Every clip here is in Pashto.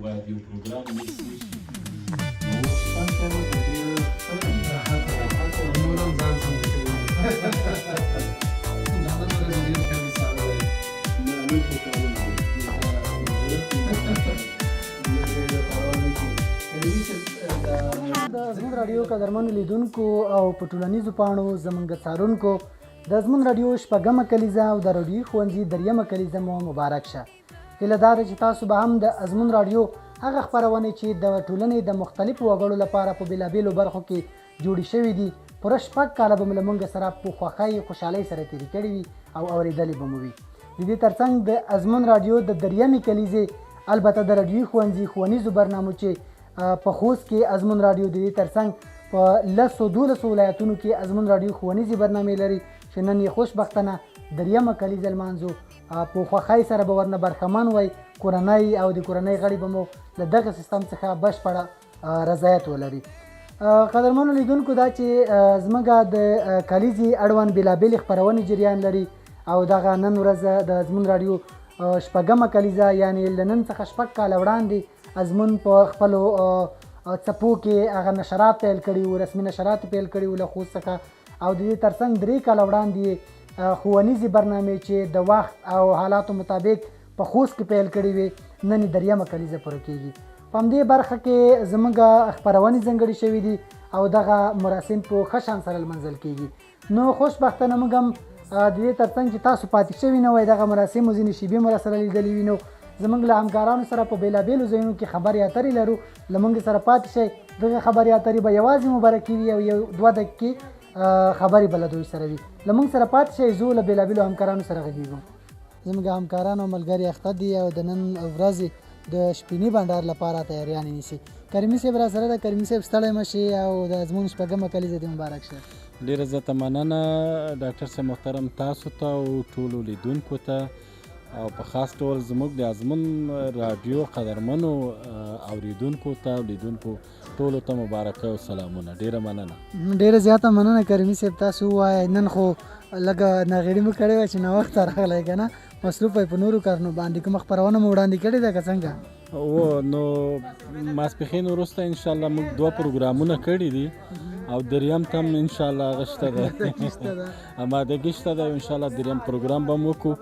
باید یو پروګرام نیسي. نو اوس راحت راحت نور هم ځان سم کوي. دا نن ورځ ډېر ښه مثال دی. نه، نن خو کارونه دي. د ازمون راډیو قدرمنو لیدونکو او په ټولنیزو پاڼو زمونږ څارونکو، د ازمون راډیو شپږمه کلیزه او د راډیويي ښوونځي دریمه کلیزه مو مبارک شه. هیله دا ده چې تاسو به هم د ازمون راډیو هغه خپرونې چې د ټولنې د مختلفو وګړو لپاره په بېلابېلو برخو کې جوړې شوې دي، پوره 6 کاله به مو له موږ سره په خوښۍ خوشحالۍ سره تېرې کړې وي او اورېدلې به مو وي. د دې ترڅنګ د ازمون راډیو د دریمې کلیزې، البته د راډیويي ښوونځي ښوونیزو برنامو چې په خوست کې ازمون راډیو، د دې ترڅنګ په 10 12 ولایتونو کې ازمون راډیو ښوونیزې برنامې لري چې نن یې خوشبختانه دریمه کلیزه لمانځو، په خوښۍ سره به ورنه برخمن وای. کورنۍ او د کورنۍ غړي به مو له دغه سیستم څخه بشپړه رضایت ولري. قدرمنو لیدونکو، دا چې زموږ د کلیزې اړوند بېلابېلې خپرونې جریان لري او دغه نن ورځ د ازمون راډیو شپږمه کلیزه، یعنې له نن څخه 6 کاله وړاندې ازمون په خپلو څپو کې هغه نشرات پیل کړي وو، رسمي نشرات پیل کړي وو له خوست څخه، او د دې ترڅنګ 3 کاله وړاندې ښوونیزې برنامې چې د وخت او حالاتو مطابق په خوست کې پیل کړې وې، نن یې دریمه کلیزه پوره کېږي. په همدې برخه کې زموږ خپرونې ځانګړې شوې دي او دغه مراسم په ښه شان سره لمانځل کېږي. نو خوشبختانه موږ هم د دې ترڅنګ چې تاسو پاتې شوي نه وای، دغه مراسمو ځینې شیبې مو راسره لیدلې وي، نو زموږ له همکارانو سره په بېلابېلو ځایونو کې خبرې اترې لرو. له موږ سره پاتې شئ، دغه خبرې اترې به یوازې مبارکي وي او 1 2 دقیقې خبرې به له دوی سره وي. له موږ سره پاتې شئ، زه له بېلابېلو همکارانو سره غږېږم. زموږ همکاران او ملګري اخته دي او د نن ورځې د شپېني بنډار لپاره تیاریانې نیسي. کریمي صاحب را سره ده. کریمي صاحب، ستړی مه شي او د ازمون شپږمه کلیزه دې مبارک شه. ډېره زیاته مننه ډاکټر صاحب محترم، تاسو ته او ټولو لیدونکو ته، او په خاص ډول زموږ د ازمون راډیو قدرمنو اوریدونکو ته او لیدونکو ټولو ته مبارکي او سلامونه. ډېره مننه. ډېره زیاته مننه کریمي صاحب. تاسو ووایئ، نن خو لږه ناغېړي مو کړې وه چې ناوخته راغلی که نه، مصروف وئ په نورو کارونو باندې، کومه خپرونه مو وړاندې کړې ده که څنګه؟ و نو ماسپښین وروسته انشاءالله موږ 2 پروګرامونه کړي دي او دریم ته هم انشاءالله هغه شته ده، امادګي شته ده، انشاءالله دریم پروګرام به هم وکړو.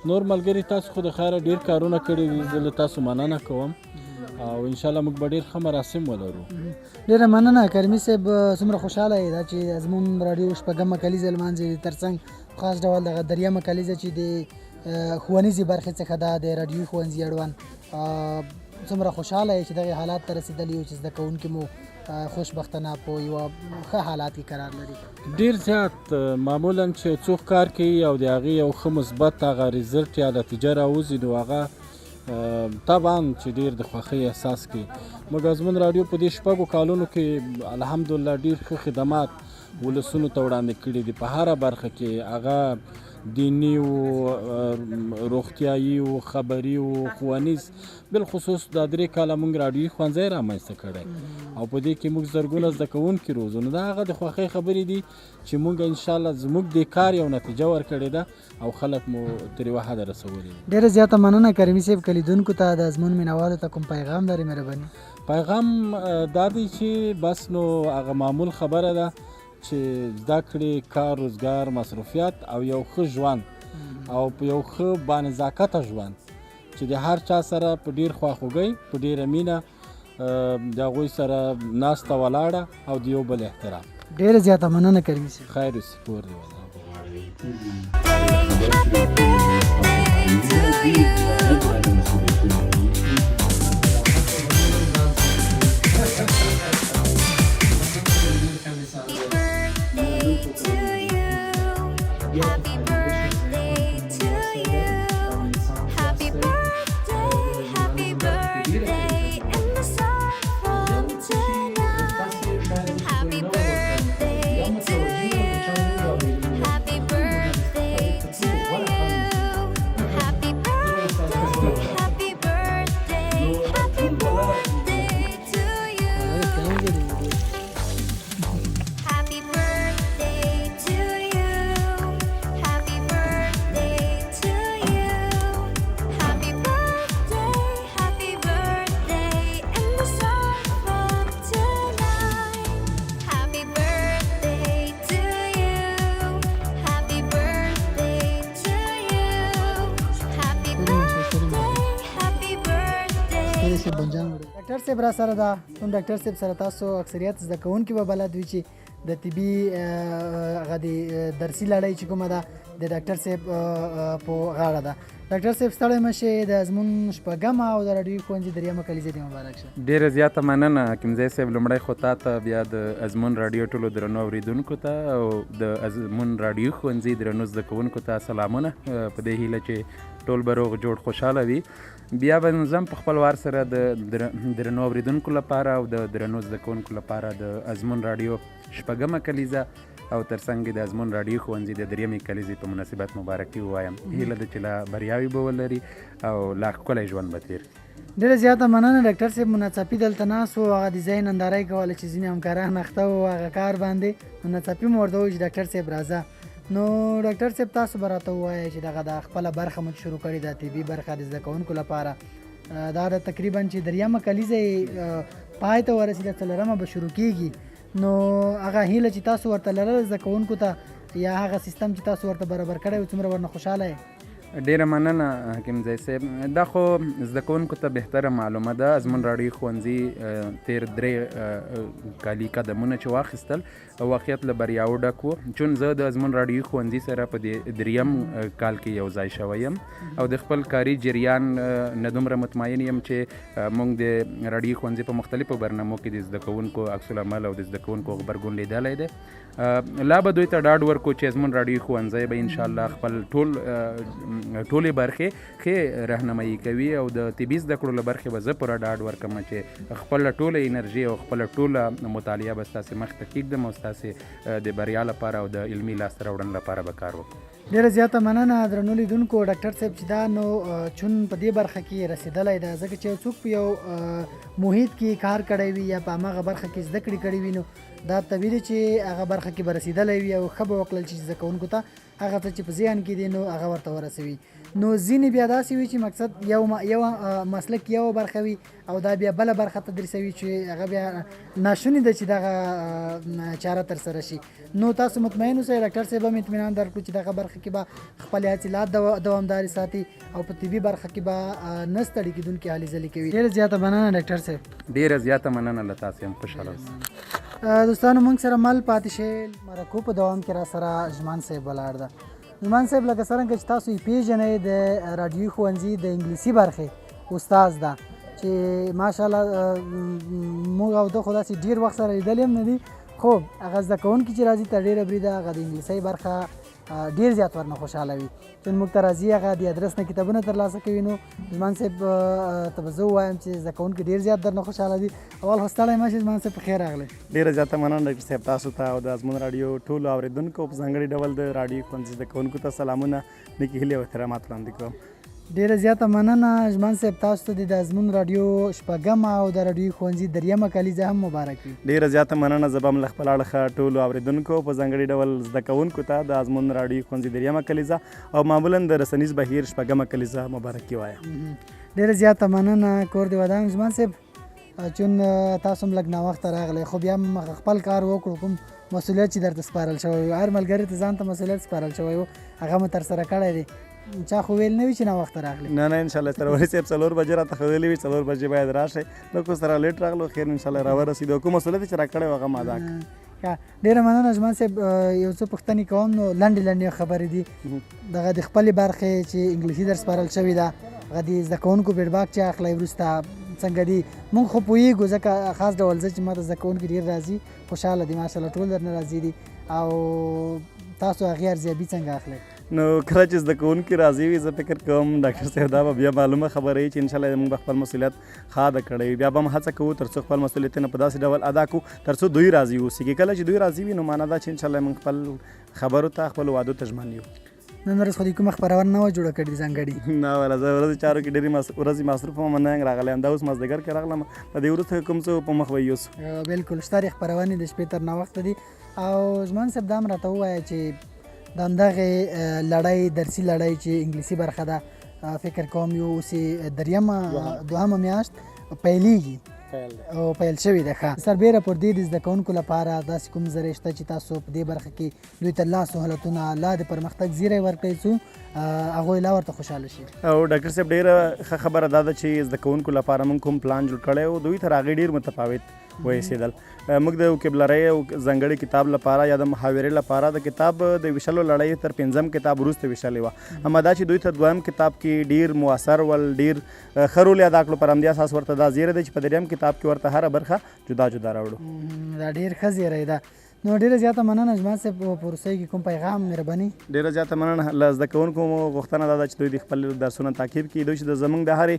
نور ملګري تاسو خو د خیره ډېر کارونه کړي دي، زه له تاسو مننه کوم او انشاءالله موږ به ډېر ښه مراسم ولرو. ډېره مننه کریمي صاحب، څومره خوشحاله یې دا چې زموږ راډیو شپږمه کلیزه لمانځي، ترڅنګ خاص ډول دغه دریمه کلیزه چې د ښوونیزې برخې څخه ده، د راډیويي ښوونځي اړوند، څومره خوشحاله یې چې دغې حالات ته رسېدلي یو چې زده کوونکي مو خوشبختانه په یوه ښه حالات کې قرار لري. ډېر زیات معمولاً چې یو څوک کار کوي او د هغې یو ښه مثبت هغه ریزلټ یا نتیجه راوځي، نو هغه طبعاً چې ډېر د خوښۍ احساس کوي. موږ ازمون راډیو په دې 6 کالونو کې الحمدلله ډېر ښه خدمات ولسونو ته وړاندې کړي دي، په هره برخه کې، هغه دیني و، روغتیایي و، خبري و، ښوونیز. بالخصوص دا 3 کاله موږ راډیويي ښوونځی رامنځته کړی او په دې کې موږ زرګونه زده کوونکي روزو. نو دا هغه د خوښۍ خبرې دي چې موږ انشاءالله زموږ د کار یو نتیجه ورکړې ده او خلک مو تر یوه حده رسولي دي. ډېره زیاته مننه کریمي صاحب. که لیدونکو ته د ازمون مینهوالو ته کوم پیغام لري مهرباني؟ پیغام دا دی چې بس نو هغه معمول خبره ده چې زده کړې، کار، روزګار، مصروفیت او یو ښه ژوند او په یو ښه بانزاکته ژوند چې د هر چا سره په ډېر خواخوږۍ، په ډېره مینه د هغوی سره ناسته ولاړه او د یو بل احترام. ډېره زیاته مننه کریمي صاحب. خیر اوسې، کور دې ودان. Happy birthday to you. Happy birthday, happy birthday in the sun from tonight. Happy birthday to you. Happy birthday to you. Happy birthday, happy birthday, happy birthday to you. ډاکټر صاحب را سره ده. کوم ډاکټر صاحب سره تاسو اکثریت زده کوونکي به بلد وي چې د طبي هغه د درسي لړۍ چې کومه ده د ډاکټر صاحب په غاړه ده. ډاکټر صاحب ستړی مه شئ، د ازمون شپږمه او د راډیويي ښوونځي درېیمه کلیزه دې مبارک شه. ډېره زیاته مننه حکیمزی صاحب. لومړی خو تا ته، بیا د ازمون راډیو ټولو درنو اورېدونکو ته او د ازمون راډیو ښوونځي درنو زده کوونکو ته سلامونه، په دې هیله چې ټول به روغ جوړ خوشحاله وي. بیا به زه په خپل وار سره د درنو اورېدونکو لپاره او د درنو زده کوونکو لپاره د ازمون راډیو شپږمه کلیزه او ترڅنګ د ازمون راډیو ښوونځي د درېیمې کلیزې په مناسبت مبارکي ووایم. هیله ده چې لا بریاوې به ولري او لا ښکلی ژوند به تېر کړي. ډېره زیاته مننه ډاکټر صاحب. مو ناڅاپي دلته ناست وو، هغه د ځای ننداره یې کوله چې ځینې همکاران اخته وو هغه کار باندې، نو ناڅاپي مو ورته وویل چې ډاکټر صاحب راځه. نو ډاکټر صاحب تاسو به راته ووایئ چې دغه د خپله برخه مو شروع کړې ده، طبي برخه د زده کوونکو لپاره، دا د تقریبا چې درېیمه کلیزه یې پای ته ورسېده، څلورمه به شروع کېږي. نو هغه هیله چې تاسو ورته لرله زده کوونکو ته، یا هغه سیستم چې تاسو ورته برابر کړی و، څومره ورنه خوشحاله یې؟ ډېره مننه حکیمزی صاحب. دا خو زده کوونکو ته بهتره معلومه ده. ازمون راډیو ښوونځي تېر 3 کالي قدمونه چې واخیستل واقعیت له بریاوو ډک وو. چون زه د ازمون راډیو ښوونځي سره په دې دریم کال کې یو ځای شوی یم او د خپل کاري جریان نه دومره مطمئن یم چې موږ د راډیو ښوونځي په مختلفو برنامو کې د زده کوونکو عکس العمل او د زده کوونکو غبرګون لیدلی دی. لا به دوی ته ډاډ ورکو چې ازمون راډیو ښوونځی به انشاءالله خپل ټولې برخې ښې رهنمایي کوي او د طبي زده کړو له برخې به زه پوره ډاډ ورکړم چې خپله ټوله انرژي او خپله ټوله مطالعه به ستاسې مخ ته کېږدم او ستاسې د بریا لپاره او د علمي لاسته راوړنو لپاره به کار وکړم. ډېره زیاته مننه درنو لیدونکو. ډاکټر صاحب چې دا نو چون په دې برخه کې رسېدلی ده، ځکه چې یو څوک په یو محیط کې کار کړی وي یا په هماغه برخه کې زده کړې کړې وي، نو دا طبیعي دی چې هغه برخه کې به رسېدلی وي او ښه به وکړل چې زده کوونکو ته هغه څه چې په ذهن کې دي نو هغه ورته ورسوي. نو ځینې بیا داسې وي چې مقصد یو مسلک یوه برخه وي او دا بیا بله برخه تدریسوي چې هغه بیا ناشونې ده چې دغه چاره ترسره شي. نو تاسو مطمئن اوسئ، ډاکټر صاحب هم اطمینان درکړو چې دغه برخه کې به خپلې هڅې لا دوامدارې ساتي او په طبي برخه کې به نه ستړي کېدونکې هلې ځلې کوي. ډېره زیاته مننه ډاکټر صاحب. ډېره زیاته مننه له تاسې هم، خوشحاله اوسئ. دوستانو موږ سره مل پاتې شئ. مرکو په دوام کې را سره ژمان صاحب ولاړ ده. ژمان صاحب لکه څرنګه چې تاسو یې پېژنئ د راډیويي ښوونځي د انګلیسي برخې استاد ده چې ماشاءالله موږ او ده خو داسې ډېر وخت سره لیدلی هم نه دي، خو هغه زده کوونکي چې راځي تر ډېره بریده هغه د انګلیسي برخه ډېر زیات ورنه خوشحاله وي. چې موږ ته راځي هغه د ادرس نه کتابونه ترلاسه کوي. نو ژمان صاحب ته به زه ووایم چې زده کوونکي ډېر زیات درنه خوشحاله دي. اول خو ستړی مه شې ژمان صاحب، په خیر راغلی. ډېره زیاته مننه ډاکټر صاحب تاسو ته او د ازمون راډیو ټولو اورېدونکو، په ځانګړي ډول د راډیو ښوونځي زده کوونکو ته سلامونه، نیکې هیلې او احترامات وړاندې کوم. ډېره زیاته مننه ژمان صاحب، تاسو ته د ازمون راډیو شپږمه او د راډیو ښوونځي درېیمه کلیزه هم مبارک وي. ډېره زیاته مننه. زه به هم له خپل اړخه ټولو اورېدونکو په ځانګړي ډول زده کوونکو ته د ازمون راډیو ښوونځي درېیمه کلیزه او معمولاً د رسنیز بهیر شپږمه کلیزه مبارکي وایم. ډېره زیاته مننه، کور دې ودان ژمان صاحب. چون تاسو هم لږ ناوخته راغلی خو بیا هم خپل کار وکړو، کوم مسؤلیت چې درته سپارل شوی و، هر ملګري ته ځان ته مسؤلیت سپارل شوی و هغه مو ترسره کړی دی. چا خو ویل نه وي چې ناوخته راغلی. نه نه انشاءالله سروري صاحب 4 بجې راته ښودلې وي، 4 بجې باید راشئ، نو که سره late راغلو خیر انشاءالله راورسېدو، کوم مسؤلیت چې راکړی و هغه مو ادا کړ. ډېره مننه ژمان صاحب. یو څه پوښتنې کوم نو لنډې لنډې خبرې دي. دغه د خپلې برخې چې انګلیسي در سپارل شوې ده، هغه د زده کوونکو feedback چې اخلئ وروسته څنګه دي؟ موږ خو پوهېږو ځکه خاص ډول زه چې ماته زده کوونکي ډېر راځي خوشحاله دي ماشاءالله، ټول درنه راضي دي، او تاسو هغې ارزیابي څنګه اخلئ؟ نو کله چې زده کوونکي راضي وي زه فکر کوم ډاکټر صاحب دا به بیا معلومه خبره وي چې انشاءالله موږ به خپل مسؤلیت ښه ادا کړی وي. بیا به هم هڅه کوو تر څو خپل مسؤلیتونه په داسې ډول ادا کړو تر څو دوی راضي اوسي. کله چې دوی راضي وي نو معنا دا چې انشاءالله موږ خپل خبرو ته خپلو وعدو ته ژمن یو. نن ورځ خو دې کومه خپرونه نه وه جوړه کړې ځانګړې؟ نه والا زه ورځې چارو کې ډېرې ورځې مصروف وم، نه یم راغلی یم، دا اوس مازدیګر کې راغلم، د دې وروسته کوم څه په مخ به یوسو. بالکل شته دې خپرونې د شپې تر ناوخته دي. او ژمان صاحب دا هم راته ووایه چې د همدغې لړۍ درسي لړۍ چې انګلیسي برخه ده، فکر کوم یو اوس یې درېیمه دوهمه میاشت پیلېږي، پیل دی. او پیل شوې ده. ښه، سربېره پر دې د زده کوونکو لپاره داسې کوم زری شته چې تاسو په دې برخه کې دوی ته لا سهولتونه، لا د پرمختګ زیری ورکړئ، څو هغوی لا ورته خوشحاله شي؟ او ډاکټر صاحب، ډیره ښه خبره دا ده چې زده کوونکو لپاره موږ کوم پلان جوړ کړی او دوی تر هغې ډیر متفاوت وایسېدل. موږ د وکیبلرۍ او ځانګړي کتاب لپاره یا د محاورې لپاره د کتاب د ویشلو لړۍ تر پنځم کتاب وروسته ویشلې وه، اما دا چې دوی تر دویم کتاب کې ډیر موثر ول، ډیر ښه رول یې ادا کړو، پر همدې اساس ورته دا زیری دی چې په دریم کتاب کې ورته هره برخه جدا جدا راوړو. دا ډیر ښه زیری ده. نو ډیره زیاته مننه ژمن صاحب، په وروستیو کې کوم پیغام؟ مهرباني. ډیره زیاته مننه. له زده کوونکو مو غوښتنه دا ده چې دوی د خپل درسونه تعقیب کړي. دوی چې د زمونږ د هرې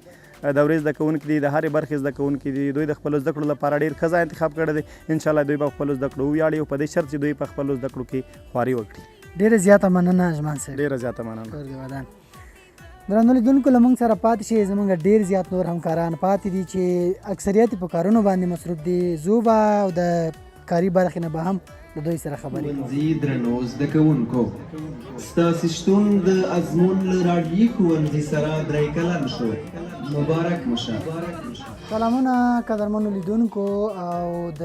دورې زده کوونکي دي، د هرې برخې زده کوونکي دي، دوی د خپلو زده کړو لپاره ډېر ښه ځای انتخاب کړی دی. انشاءالله دوی به خپلو زده کړو وویاړي، او په دې شرط چې دوی په خپلو زده کړو کې خواري وکړي. ډېره زیاته مننه ژمن صاحب. ډېره زیاته مننه. کور دې ودان. درنو لیدونکو، له موږ سره پاتې شئ، زموږ ډېر زیات نور همکاران پاتې دي چې اکثریت یې په کارونو باندې مصروف دي. زه به او د کاري برخې نه به هم له دوی سره خبرې کوو. ښوونځي درنو زده کوونکو، ستاسې شتون د ازمون له راډیوي ښوونځي سره 3 کلن شو، مبارک مو شه. سلامونه قدرمنو لیدونکو او د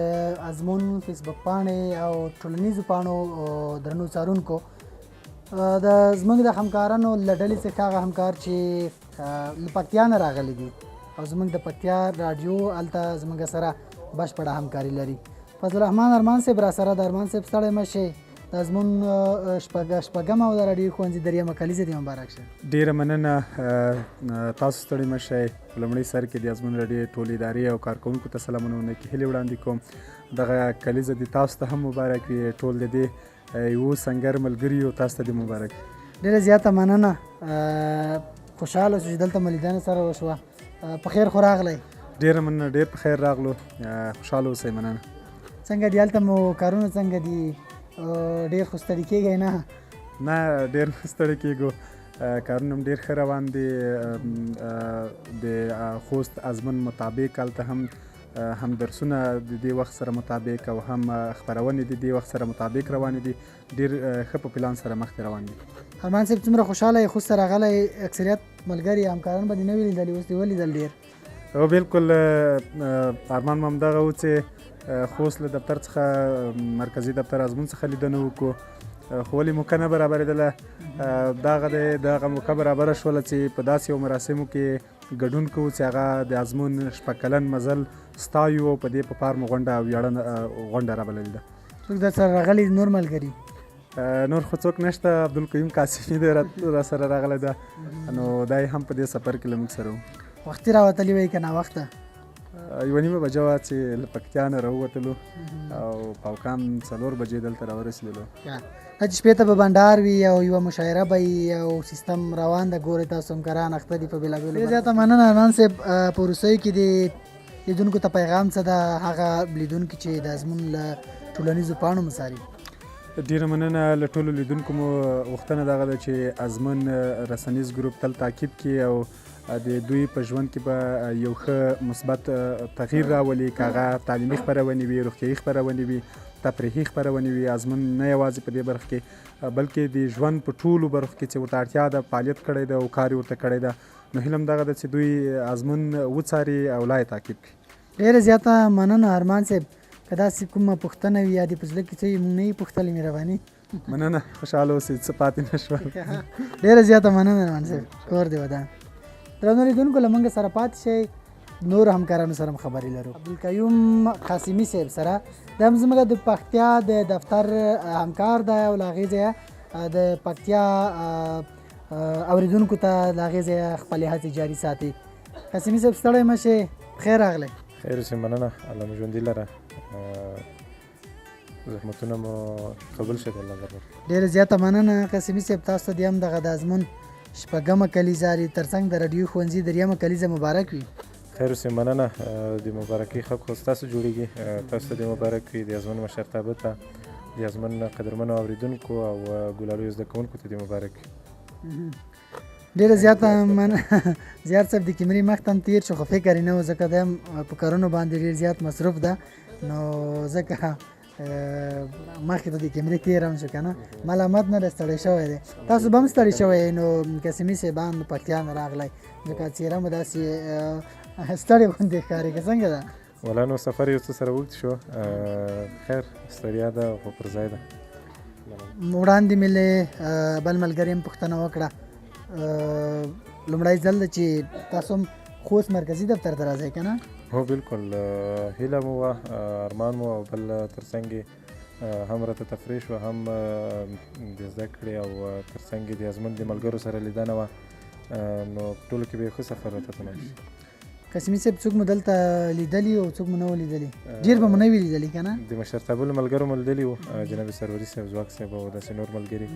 ازمون فیسبوک پاڼې او ټولنیزو پاڼو درنو څارونکو. د زموږ د همکارانو له ډلې څخه هغه همکار چې له پکتیا نه راغلي دي او زموږ د پکتیا راډیو هلته زموږ سره بشپړه همکاري لري، فضل الرحمن ارمان صاحب را سره د. ارمان صاحب، ستړی مه شئ. د ازمون شپږمه او د راډیو ښوونځي درېیمه کلیزه دې مبارک شه. ډیره مننه، تاسو ستړي مه شئ. په لومړي سر کې د ازمون راډیو ټولې ادارې او کارکوونکو ته سلامونه او نیکې هیلې وړاندې کوم. دغه کلیزه دې تاسو ته هم مبارک وي. ټول د دې یو سنګر ملګري یو، تاسو ته دې مبارک. ډېره زیاته مننه، خوشحاله شو چې دلته مو لیدنه سره وشوه. په خیر خو راغلی؟ ډېره مننه، ډېر په خیر راغلو. خوشحاله اوسئ، مننه. څنګه دي هلته مو کارونه، څنګه دي؟ ډېر خو ستړي کېږئ نه؟ نه، ډېر نه ستړي کېږو. کارونه هم ډېر ښه روان دي. د خوست ازمون مطابق هلته هم درسونه د دې وخت سره مطابق او هم خپرونې د دې وخت سره مطابق روانې دي. ډېر ښه په پلان سره مخکې روان دي. ارمان صاحب، څومره خوشحاله یې، خوست ته راغلی، اکثریت ملګري همکاران به دې نه وي لیدلي، اوس دې ولیدل ډېر. او بالکل، ارمان مو همدغه و چې خوست له دفتر څخه، مرکزي دفتر ازمون څخه لیدنه وکړو، خو ولې موقع نه برابرېدله. دغه دی، دغه موقع برابره شوله چې په داسې یو مراسمو کې ګډون کوو چې هغه د ازمون شپږ کلن مزل ستایو، او په دې په پار مو غونډه او ویاړنه غونډه رابللې ده. څوک در سره راغلي نور ملګري؟ نور خو څوک نشته، عبدالقیوم قاسمي دی را سره راغلی ده، نو دا هم په دې سفر کې له موږ سره و. وختي راوتلي وئ که ناوخته؟ 1:30 بجه وه چې له پکتیا نه راووتلو او پاوکام 4 بجې دلته راورسېدلو. دا چې شپې ته به بنډار وي او یوه مشاعره به وي او سیستم روان ده، ګورئ تاسو همکاران اخته دي په بېلابېلو. ډېره زیاته مننه ارمان صاحب. په وروستیو کې د لیدونکو ته پیغام څه ده، هغه لیدونکي چې د ازمون له ټولنیزو پاڼو مو څاري؟ ډېره مننه. له ټولو لیدونکو مو غوښتنه دغه ده چې ازمون رسنیز ګروپ تل تعقیب کړي او د دوی په ژوند کې به یو ښه مثبت تغییر راولي، که هغه تعلیمي خپرونې وي، روغتیایي خپرونې وي، تفریحي خپرونې وي. ازمون نه یوازې په دې برخه کې بلکې د ژوند په ټولو برخو کې چې ورته اړتیا ده فعالیت کړی ده او کار یې ورته کړی ده. نو هیله هم دغه ده چې دوی ازمون وڅاري او لا یې تعقیب کړي. ډېره زیاته مننه ارمان صاحب. که داسې کومه پوښتنه وي یا دې په زړه کې څه وي، موږ نه یې پوښتلې، مهرباني. مننه، خوشحاله اوسئ، څه پاتې نه شول. ډېره زیاته مننه ارمان صاحب، کور دې ودان. درنو لیدونکو، له موږ سره پاتې شئ، نور همکارانو سره هم خبرې لرو. عبدالقیوم قاسمي صاحب سره، دا هم زموږ د پکتیا د دفتر همکار دی او له هغې ځایه د پکتیا اورېدونکو ته له هغې ځایه خپلې هڅې جاري ساتي. قاسمي صاحب، ستړی مه شئ، پخیر راغلی. خیر اوسې، مننه، الله مو ژوندي لره، زحمتونه مو قبول شه د الله دربار. ډېره زیاته مننه قاسمي صاحب. تاسو ته دې هم دغه د ازمون شپږمه کلیزه ترڅنګ د راډیو ښوونځي درېیمه کلیزه مبارک وي. خیر اوسې، مننه. د مبارکۍ حق خو ستاسو جوړېږي. تاسو ته دې مبارک وي، د ازمون مشرتابه ته، د ازمون قدرمنو اورېدونکو او ګلالیو زده کوونکو ته دې مبارک وي. ډېره زیاته مننه. زیار صاحب د کیمرې مخ ته هم تېر شو، خو فکر یې نه و، ځکه دی هم په کارونو باندې ډېر زیات مصروف ده، نو ځکه مخکې ته د کیمرې تېر هم شو. که نه ملامت نه دی، ستړی شوی دی. تاسو به هم ستړي شوی یئ. نو قاسمي صاحبان پکتیا نه راغلی، ځکه څېره مو داسې ستړې غوندې ښکاري، که څنګه ده؟ ولا نو سفر یو څه سره اوږد شو، خیر ستړیا ده خو پر ځای ده. وړاندې مې له بل ملګري هم پوښتنه وکړه، لومړی ځل ده چې تاسو هم خوست مرکزي دفتر ته راځئ که نه؟ هو بالکل، هیله مو وه، ارمان مو، او بل ترڅنګ هم راته تفریح شوه، هم د زده کړې او ترڅنګ د ازمون د ملګرو سره لیدنه وه، نو په ټولو کې به یو ښه سفر راته تمام شي. قاسمي صاحب څوک مو دلته لیدلي او څوک مو نه وو لیدلي؟ ډېر به مو نه وي لیدلي که نه؟ د مشرتابه له ملګرو مو لیدلي وو، جناب سروري صاحب، ځواک صاحب او داسې نور ملګري،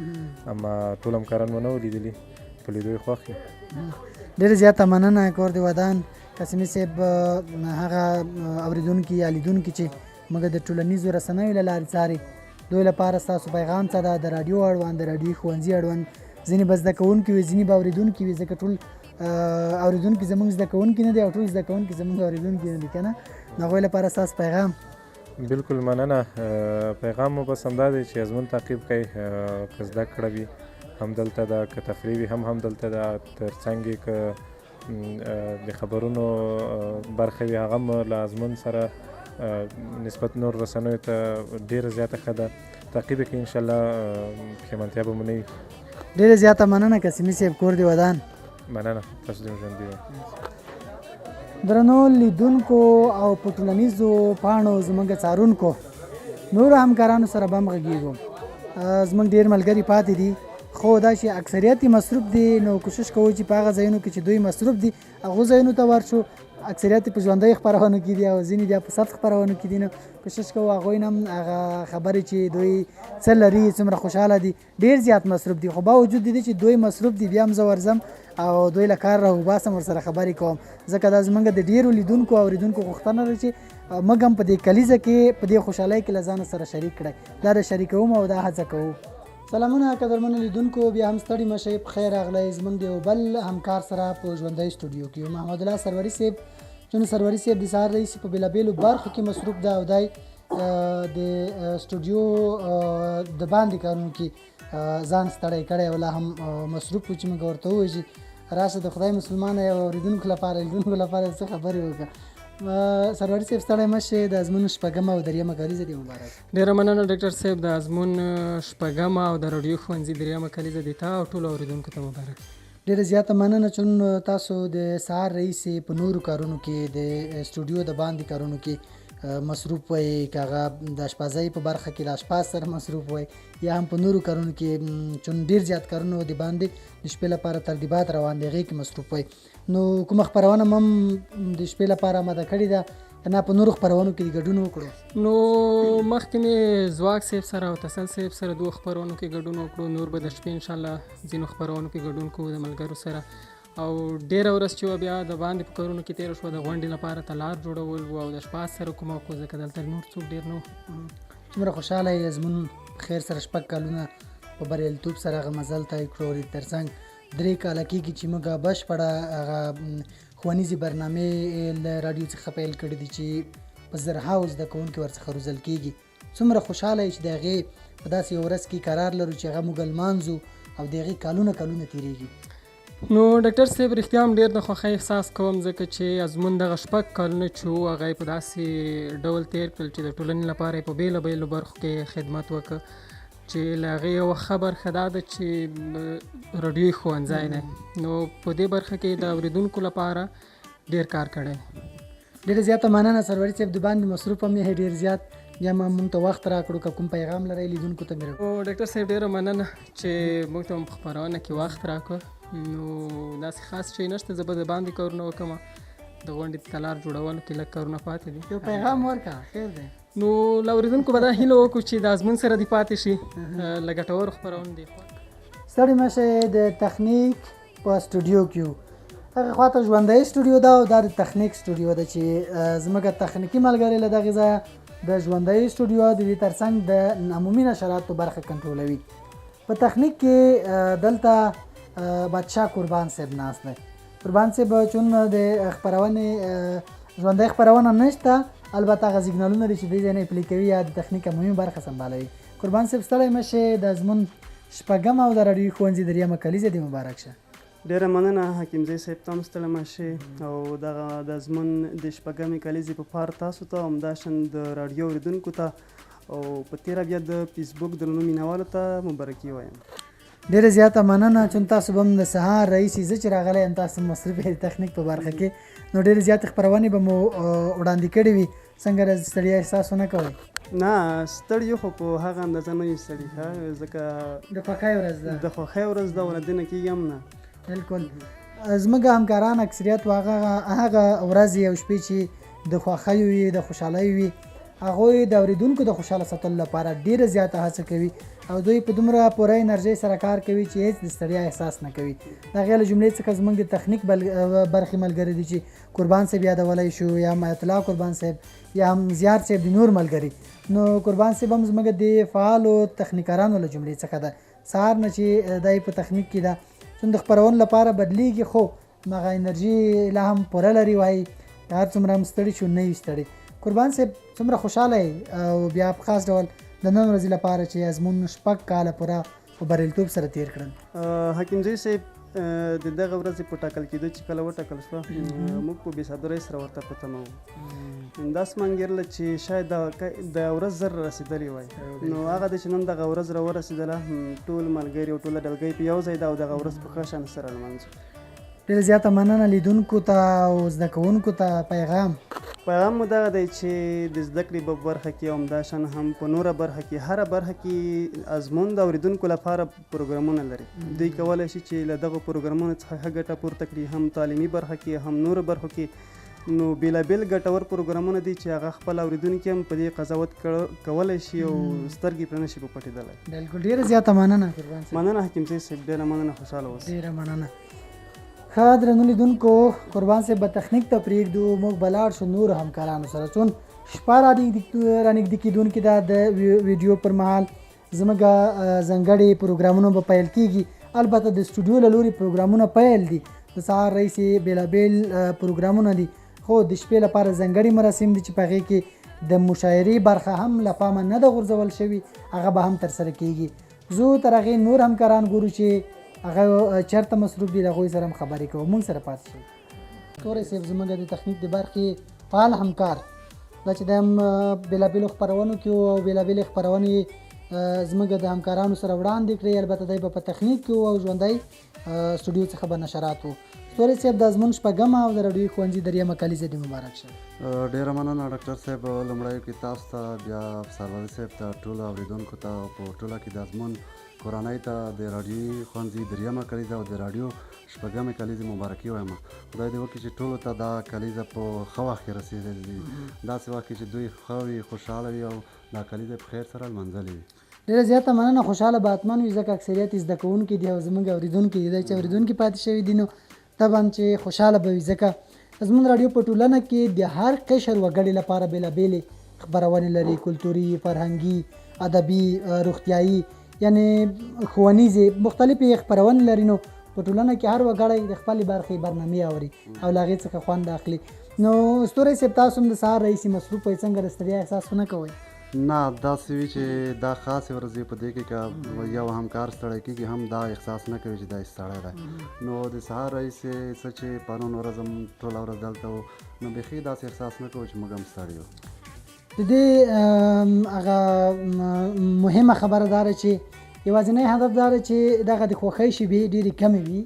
اما ټول همکاران مو نه وو لیدلي، په لیدو یې خوښ یو. ډېره زیاته مننه، کور دې ودان قاسمي صاحب. هغه اورېدونکي یا لیدونکي چې موږ د ټولنیزو رسنیو له لارې څاري، دوی لپاره ستاسو پیغام څه ده؟ د راډیو اړوند، د راډیوي ښوونځي اړوند، ځینې به زده کوونکي وي، ځینې به اورېدونکي وي، ځکه ټول اورېدونکي زموږ زده کوونکي نه دي او ټول زده کوونکي زموږ اورېدونکي نه دي که نه؟ د هغوی لپاره ستاسو پیغام. بالکل مننه. پیغام مو بس همدا دی چې ازمون تعقیب کړئ، که زده کړه وي هم دلته ده، که تفریح وي هم همدلته ده، ترڅنګ یې که د خبرونو برخه وي هغه هم له ازمون سره نسبت نور رسنیو ته ډېره زیاته ښه ده، تعقیب یې کړئ، انشاءالله پښېمانتیا به مو نه وي. ډېره زیاته مننه قاسمي صاحب، کور دې ودان. مننه، تاسو دې هم ژوندي وي. درنو لیدونکو او په ټولنیزو پاڼو زموږ څارونکو نورو همکارانو سره به هم غږېږو. زموږ ډېر ملګري پاتې دي، خو دا چې اکثریت یې مصروف دي، نو کوشش کوو چې په هغه ځایونو کې چې دوی مصروف دي هغو ځایونو ته ورشو. اکثریت یې په ژوندیو خپرونو کې دي او ځینې بیا په ثبت خپرونو کې دي، نو کوشش کوو هغوی نه هم هغه خبرې چې دوی څه لري، څومره خوشحاله دي. ډېر زیات مصروف دي، خو باوجود د دې چې دوی مصروف دي بیا هم زه ورځم او دوی له کار راوباسم، ورسره خبرې کوم، ځکه دا زموږ د ډېرو لیدونکو او اورېدونکو غوښتنه ده چې موږ هم په دې کلیزه کې په دې خوشحالۍ کې له ځانه سره شریک کړئ. دا د شریکوم او دا هڅه کوو. سلامونه قدرمنو لیدونکو، بیا هم ستړي مه شئ، په خیر راغلئ. زموږ د یو بل همکار سره په ژوندۍ سټوډیو کې یو، محمد الله سروري صاحب. چون سروري صاحب د سهار راهیسې په بېلابېلو برخو کې مصروف ده او دی د سټوډیو د باندې کارونو کې ځان ستړی کړی او لا هم مصروف و چې موږ ورته ووایو چې راشه د خدای مسلمانه یو اورېدونکو لپاره لیدونکو لپاره څه خبرې وکړه. سروري صاحب ستړی مه شې، د ازمون شپږمه او درېیمه کلیزه دې مبارک. ډېره مننه ډاکټر صاحب، د ازمون شپږمه او د راډیو ښوونځي درېیمه کلیزه دې تا او ټولو اورېدونکو ته مبارک. ډېره زیاته مننه چون تاسو د سهار راهیسې په نورو کارونو کې د سټوډیو د باندې کارونو کې مصروف وئ، که هغه د اشپزۍ په برخه کې د اشپاز سره مصروف وئ یا هم په نورو کارونو کې، چون ډېر زیات کارونه د باندې د شپې لپاره ترتیبات روان دي هغې کې مصروف وئ، نو کومه خپرونه مو هم د شپې لپاره آماده کړې ده که نه په نورو خپرونو کې ګډون وکړو؟ نو مخکې مې ځواک صاحب سره او تسل صاحب سره دوو خپرونو کې ګډون وکړو، نور به د شپې انشاءالله ځینو خپرونو کې ګډون کوو د ملګرو سره. او ډېره ورځ چې وه بیا د باندې په کارونو کې تېره شوه، د غونډې لپاره تلار جوړول وو او د شپاز سره کومک و، ځکه دلته نور څوک ډېر نه وو. څومره خوشحاله یې، زموږ په خیر سره شپږ کالونه په بریالیتوب سره هغه مزل طی کړو، او تر څنګ 3 کاله کېږي چې موږ بشپړه هغه ښوونیزې برنامې له راډیو څخه پیل کړې دي چې په زرهاوو زده کوونکي ورڅخه روزل کېږي. څومره خوشحاله یو چې د هغې په داسې یوه ورځ کې قرار لرو چې هغه موږ لمانځو او د هغې کالونه کالونه تېرېږي. نو ډاکټر صاحب رښتیا هم ډېر د خوښۍ احساس کوم، ځکه چې ازمون دغه 6 کالونه چې وو هغه یې په داسې ډول تېر کړل چې د ټولنې لپاره یې په بېلابېلو برخو کې خدمت وکړ، چې له هغې یوه ښه برخه دا ده چې راډیوي ښوونځی دی، نو په دې برخه کې د اورېدونکو لپاره ډېر کار کړی. ډېره زیاته مننه سروري صاحب، د باندې مصروف هم یې ډېر زیات، بیا ما مونږ ته وخت راکړو، که کوم پیغام لرئ لیدونکو ته مې راکړو. ډاکټر صاحب ډېره مننه چې موږ ته مو په خپرونه کې وخت راکړ. نو داسې خاص شی نشته، زه به د باندې کارونه وکړم، د غونډې د تالار جوړولو کې لږ کارونه پاتې دي. یو پیغام ورکړه، خیر دی. نو له اورېدونکو به دا هیله وکړو چې د ازمون سره دې پاتې شي، له ګټورو خپرونو دې خوښ. ستړي مه شئ، د تخنیک په سټوډیو کې یو، هغې خوا ته ژوندۍ سټوډیو ده او دا د تخنیک سټوډیو ده چې زموږ تخنیکي ملګری له دغې ځایه د ژوندۍ سټوډیو د دې ترڅنګ د عمومي نشراتو برخه کنټرولوي. په تخنیک کې دلته بادشاه قربان صاحب ناست دی. قربان صاحب چون د خپرونې ژوندۍ خپرونه نشته، البته هغه سیګنالونه دي چې دې ځای نه یې پلي کوي یا د تخنیک عمومي برخه سمبالوي. قربان صاحب ستړی مه شې، د ازمون شپږمه او د راډیوي ښوونځي درېیمه کلیزه دې مبارک شه. ډېره مننه حکیمزی صاحب، ته هم ستړی مه شې او دغه د ازمون د شپږمې کلیزې په پار تاسو ته، همداشان د راډیو اورېدونکو ته او په تېره بیا د فیسبوک درنو مینهوالو ته مبارکي وایم. ډېره زیاته مننه، چون تاسو به هم د سهار راهیسې زه چې راغلی یم تاسو مصروف یئ د تخنیک په برخه کې، نو ډېرې زیاتې خپرونې به مو وړاندې کړې وي، څنګه د ستړیا احساس ونه کوئ؟ نه، ستړي یو خو په هغه اندازه نه یو ستړي، ښه ځکه د خوښۍ ورځ ده، د خوښۍ ورځ ده او له دې نه کېږي هم نه. بلکل، زموږ همکاران اکثریت هغه هغه ورځې او شپې چې د خوښیو وي، د خوشحالیو وي، هغوی د اوریدونکو د خوشحاله ساتلو لپاره ډیره زیاته هڅه کوي او دوی په دومره پوره انرژۍ سره کار کوي چې هیڅ د ستړیا احساس نه کوي. د هغې له جملې څخه زموږ د تخنیک برخې ملګري دي چې قربان صاحب یادولی شو، یا هم آیت الله قربان صاحب، یا هم زیار صاحب د نور ملګري. نو قربان صاحب هم زموږ د فعالو تخنیکارانو له جملې څخه ده، سهار نه چې دی په تخنیک کې ده، څون د خپرونو لپاره بدلیږي خو هماغه انرژي لا هم پوره لري، وایي که هر څومره هم ستړي شو نه یو ستړي. قربان صاحب څومره خوشحاله یې او بیا په خاص ډول د نن ورځې لپاره چې ازمون 6 کاله پوره په بریالیتوب سره تیر کړل؟ حکیمزی صاحب، د دغه ورځې په ټاکل کېدو چې کله وټاکل شوه موږ په بې صبرۍ سره ورته په تمه وو، داسې مې انګېرله چې شاید د ورځ زر رسېدلې وای، نو هغه دی چې نن دغه ورځ را ورسېدله، ټول ملګري او ټوله ډلګۍ په یو ځای ده او دغه ورځ په ښه شان سره لمانځو. ډېره زیاته مننه لیدونکو ته او زده کوونکو ته. پیغام؟ پیغام مو دغه دی چې د زده کړې په برخه کې او همداشان هم په نوره برخه کې، هره برخه کې ازمون د اورېدونکو لپاره پروګرامونه لري، دوی کولی شي چې له دغو پروګرامونو څخه ښه ګټه پورته کړي، هم تعلیمي برخه کې هم نورو برخو کې. نو بېلابېل ګټور پروګرامونه دي چې هغه خپل اورېدونکي هم په دې قضاوت کولی شي او سترګې پرې نه شي په پټېدلی. بلکل، ډېره زیاته مننه قربان صاحب. مننه حکیم صاحب، ډېره مننه، خوشحاله اوسئ. ډېره مننه. ښه درنو لیدونکو، قربان صاحب به تخنیک ته پرېږدو، موږ به لاړ شو نورو همکارانو سره، څون شپه رانږدې کېدونکې ده، د ویډیو پر مهال زموږ ځانګړي پروګرامونه به پیل کېږي. البته د سټوډیو له لوري پروګرامونه پیل دي، د سهار راهیسې بېلابېل پروګرامونه دي، خو د شپې لپاره ځانګړي مراسم دي چې په هغې کې د مشاعرې برخه هم له پامه نه ده غورځول شوې، هغه به هم ترسره کېږي. زه تر هغې نور همکاران ګورو چې هغه چېرته مصروف دي، له هغوی سره هم خبرې کوو. موږ سره پاتې شئ. ستوری صاحب زموږ د تخنیک د برخې فعال همکار دا چې د هم بېلابېلو خپرونو کې او بېلابېلې خپرونې زموږ د همکارانو سره وړاندې کړې، البته دی به په تخنیک کې او ژوندی سټوډیو څخه به نشرات وو. ستوری صاحب، د ازمون شپږمه او د راډیويي ښوونځي درېیمه کلیزه دې مبارک شه. ډېره مننه ډاکټر صاحب، لومړیو کې تاسو ته، بیا سروري صاحب ته، ټولو اورېدونکو ته، په ټوله کې د ازمون کورنۍ ته د راډیويي ښوونځي درېیمه کلیزه او د راډیو شپږمې کلیزې مبارکي وایم. خدای دې وکړي چې ټولو ته دا کلیزه په ښه وخت کې رسېدلې وي، داسې وخت کې چې دوی ښه وي، خوشحاله وي او دا کلیزه په خیر سره لمانځلې وي. ډېره زیاته مننه، خوشحاله به حتما وي، ځکه اکثریت یې زده کوونکي دي او زموږ اورېدونکي دي. دا چې اورېدونکي پاتې شوي دي نو طبعا چې خوشحاله به وي، ځکه زموږ راډیو په ټولنه کې د هر قشر وګړي لپاره بېلابېلې خپرونې لري، کلتوري، فرهنګي، ادبي، روغتیایي، یعنې ښوونیزې مختلفې خپرونې لري. نو په ټولنه کې هر وګړی د خپلې برخې برنامې اوري او له هغې څخه خوند اخلي. نو ستوری صاحب، تاسو هم د سهار راهیسې مصروف وئ، څنګه د ستړیا احساس خو نه کوئ؟ نه، داسې وي چې دا خاصې ورځې په دې کې که یو همکار ستړی کېږي هم دا احساس نه کوي چې دا ستړی دی. نو د سهار راهیسې څه چې پرون ورځ هم ټوله ورځ دلته و، نو بیخي داسې احساس نه کوو چې موږ هم ستړي یو. د دې هغه مهمه خبره دا ده چې یوازینی هدف دا ده چې دغه د خوښۍ شیبې ډېرې کمې وي،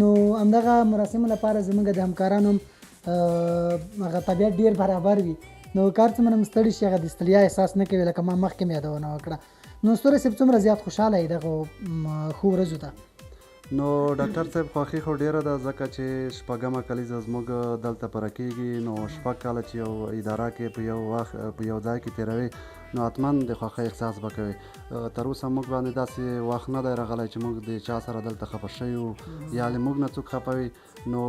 نو همدغه مراسمو لپاره زموږ د همکارانو هم هغه طبیعت ډېر برابر وي، نو کار څومره هم ستړي شي هغه د ستړیا احساس نه کوي، لکه ما مخکې مې یادونه وکړه. نو ستوری صاحب، څومره زیات خوشحاله یې دغو ښو ورځو ته؟ نو ډاکټر صاحب، خوښي خو ډېره ده، ځکه چې شپږمه کلیزه زموږ دلته پوره کېږي. نو 6 کاله چې یو اداره کې په یو وخت په یو ځای کې تېروې، نو حتما د خوښۍ احساس به کوې. تر اوسه موږ باندې داسې وخت نه دی راغلی چې موږ د چا سره دلته خفه شوي یو یا له موږ نه څوک خفه وي، نو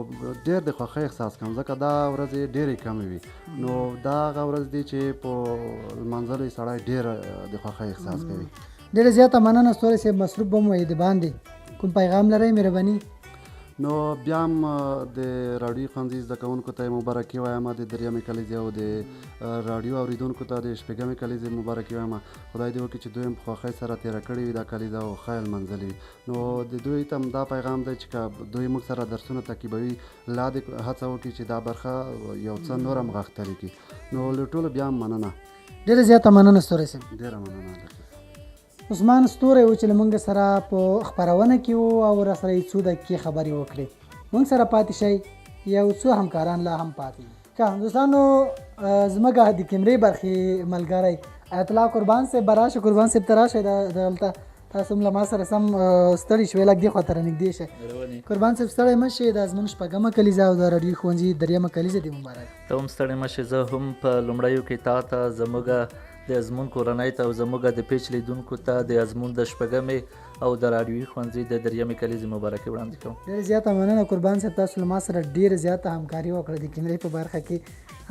ډېر د خوښۍ احساس کوم، ځکه دا ورځې ډېرې کمې وي. نو دا هغه ورځ دي چې په لمانځلو یې سړی ډېر د خوښۍ احساس کوي. ډېره زیاته مننه ستوری صاحب، مصروف به مو یې د باندې کوم پیغام لرئ؟ مهرباني. نو بیا هم د راډیويي ښوونځي زده کوونکو ته مبارکي وایم د درېیمې کلیزې او د راډیو اورېدونکو ته د شپږمې کلیزې مبارکي وایم. خدای دې وکړي چې دوی هم په خوښۍ سره تېره کړې وي دا کلیزه او ښه یې لمانځلې وي. نو د دوی ته هم دا پیغام دی چې که دوی موږ سره درسونه تعقیبوي لا دې هڅه وکړي چې دا برخه یو څه نوره هم غښتلې کړي. نو له ټولو بیا هم مننه. ډېره زیاته مننه ستوری صاحب. ډېره مننه ډاکټر. عثمان ستوری و چې له مونږ سره په خپرونه کې و او راسره یې څو دقیقې خبرې وکړې. مونږ سره پاتې شئ، یو څو همکاران لا هم پاتې دي. ښه دوستانو، زموږ د کیمرې برخې ملګری آیت الله قربان صاحب به راشي. قربان صاحب ته راشئ، دلته تاسو هم له ما سره سم ستړي شوئ، لږ دې خوا ته رانږدې شئ. قربان صاحب ستړی مه شئ، دا زموږ شپږمه کلیزه او د راډیو ښوونځي درېیمه کلیزه دې مبارک. ته هم ستړی مه شې، زه هم په لومړیو کې تا ته، زموږ د ازمون کورنۍ ته او زموږ د پیچ لیدونکو ته د ازمون د شپږمې او د راډیويي ښوونځي د درېیمې کلیزې مبارکي وړاندې کوم. ډېره زیاته مننه قربان صاحب، تاسو له ما سره ډېره زیاته همکاري وکړه د کیمرې په برخه کې.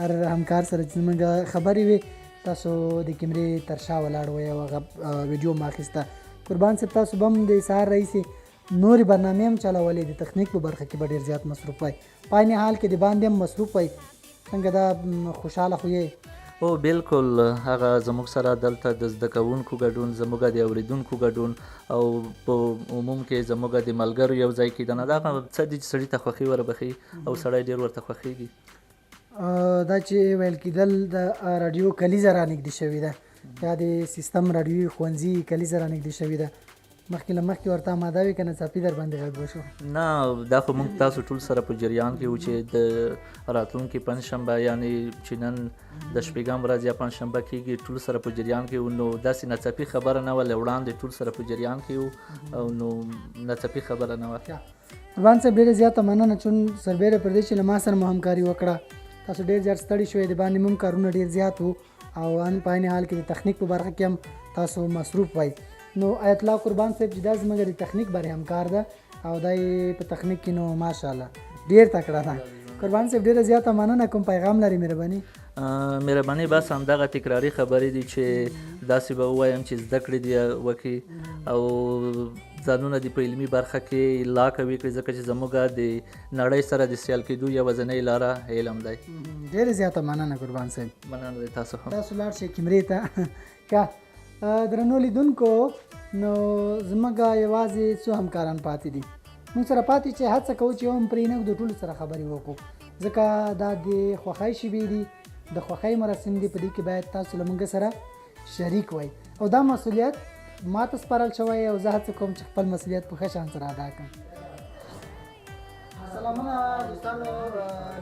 هر همکار سره چې زموږ خبرې وې تاسو د کیمرې تر شا ولاړ وئ او هغه ویډیو مو اخیسته. قربان صاحب تاسو به هم د سهار راهیسې نورې برنامې هم چلولې، د تخنیک په برخه کې به ډېر زیات مصروف وئ، په عین حال کې د باندې هم مصروف وئ. څنګه دا خوشحاله خو یې؟ هو بلکل، هغه زموږ سره دلته د زده کوونکو ګډون، زموږ د اوریدونکو ګډون او په عموم کې زموږ د ملګرو یو ځای کیدنه، دا هغه څه دي چې سړي ته خوښي وربخښي او سړی ډیر ورته خوښیږي. دا چې ویل کیدل د راډیو کلیزه رانږدې شوې ده، یا د سیستم راډیويي ښوونځي کلیزه رانږدې شوې ده، مخکې له مخکې ورته اماده وې که ناڅاپي در باندې غږ وشو؟ نه، دا خو موږ تاسو ټول سره په جریان کې وو چې د راتلونکي پنجشنبه، یعنی چې نن د شپږم ورځ یا پنجشنبه کېږي، ټول سره په جریان کې وو. نو داسې ناڅاپي خبره نه وه، له وړاندې ټول سره په جریان کې وو او نو ناڅاپي خبره نه وه. قربان صاحب ډېره زیاته مننه، چون سربېره پر دې چې له ما سره مو همکاري وکړه، تاسو ډېر زیات ستړي شوئ، د باندې مو کارونه ډېر زیات وو او ان په عین حال کې د تخنیک په برخه کې هم تاسو مصروف وئ. نو آیت الله قربان صاحب چې دا زموږ د تخنیک برې همکار ده او دا یې په تخنیک کې نو ماشاءالله ډېر تکړه ده. قربان صاحب ډېره زیاته مننه، کوم پیغام لري؟ مهرباني. مهرباني، بس همدغه تکراري خبرې دي چې داسې به ووایم چې زده کړې دې وکړي او ځانونه دې په علمي برخه کې لا قوي کړي، ځکه چې زموږ د نړۍ سره د سیال کېدو یوازینۍ لاره علم دی. ډېره زیاته مننه قربان صاحب. مننه د تاسو هم. تاسو لاړ شئ کیمرې ته. که درنو لیدونکو، نو زموږ یوازې څو همکاران پاتې دي، موږ سره پاتې چې هڅه کوو چې یو هم پرې نه ږدو، ټولو سره خبرې وکړو، ځکه دا د خوښۍ شیبې دي، د خوښۍ مراسم دي، په دې کې باید تاسو له موږ سره شریک وای او دا مسؤلیت ما ته سپارل شوی او زه هڅه کوم چې خپل مسؤلیت په ښه شان سره ادا کړم. سلامونه دوستانو،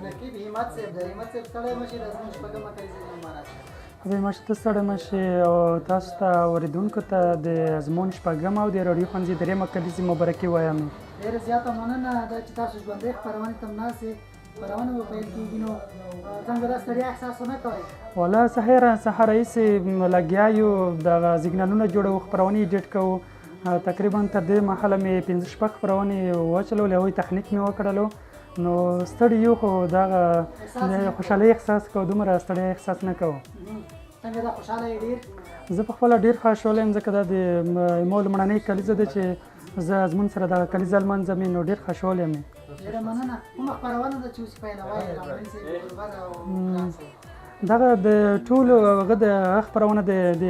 نقیب همت صاحب دی. همت صاحب ستړی مه شئ، دا زموږ شپږمه کلیزه دې مبارک شه. خدای مه شه ته ستړی مه شې او تاسو ته اورېدونکو ته د ازمون شپږمه او د راډیو ښوونځي درېیمه کلیزې مبارکي وایم. ډېره زیاته مننه، دا چې تاسو ژوندۍ خپرونې ته هم ناست یئ، خپرونه به پیل کېږي، نو څنګه دا ستړیا احساس ونه کوئ؟ والا سهار سهار راهیسې لګیا یو، دغه سیګنالونه جوړوو، خپرونې ایډیټ کوو. تقریبا تر دې مهاله مې پنځه شپږ خپرونې وچلولې، هغوی تخنیک مې وکړلو، نو ستړي یو خو دغه د خوشحالۍ احساس کوو، دومره ستړیا احساس نه کوو. څنګه دا خوشحاله یې ډېر؟ زه په خپله ډېر خوشحاله یم، ځکه دا د مو لومړنۍ کلیزه ده چې زه ازمون سره دغه کلیزه لمانځم، نو ډېر خوشحاله یم. ډېره مننه. کومه خپرونه ده چې اوس یې پیلوئ؟ رامین صاحب، ګلبر او ګران صاحب. دغه د ټولو هغه د هغه خپرونه د د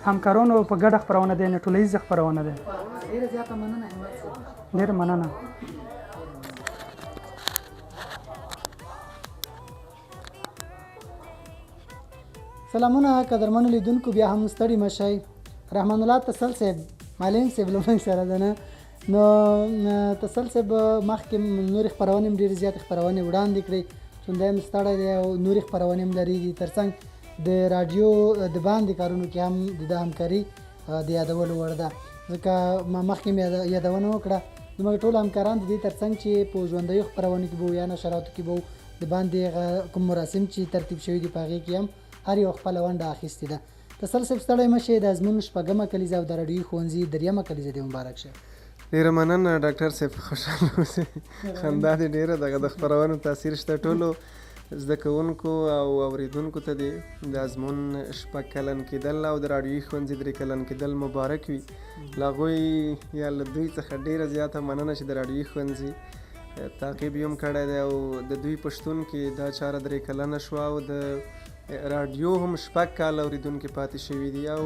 همکارانو په ګډه خپرونه ده، یعنې ټولیزه خپرونه ده. ډېره زیاته مننه همت صاحب. ډېره مننه. سلامونه قدرمنو لیدونکو، بیا هم ستړي مه شئ. رحمان الله تسل صاحب، معلم صاحب له موږ سره ده نه، نو تسل صاحب مخکې نورې خپرونې هم ډېرې زیاتې خپرونې وړاندې کړې، چون دی هم ستړی دی او نورې خپرونې هم لري دي، ترڅنګ د راډیو د باندې کارونو کې هم د ده همکاري د یادولو وړ ده، ځکه ما مخکې هم یادونه وکړه، زموږ ټول همکاران د دې ترڅنګ چې په ژوندیو خپرونو کې به وو یا نشراتو کې به وو، د باندې هغه کوم مراسم چې ترتیب شوي دي په هغې کې هم هر یو خپله ونډه اخیستې ده. تسل صاحب ستړی مه شئ، د ازمون شپږمه کلیزه او د راډیويي ښوونځي دریمه کلیزه دې مبارک شه. ډیره مننه ډاکټر صاحب، خوشحاله اوسئ. خندا دې ډیره دغه د خپرونو تاثیر شته. ټولو زده کوونکو او اوریدونکو ته دې د ازمون شپږ کلن کېدل او د راډیويي ښوونځي درې کلن کېدل مبارک وي. له هغوی یا له دوی څخه ډیره زیاته مننه چې د راډیويي ښوونځي تعقیب یې هم کړی دی او د دوی په شتون کې دا چاره درې کلنه شوه او د راډیو هم شپږ کاله اورېدونکي پاتې شوي دي او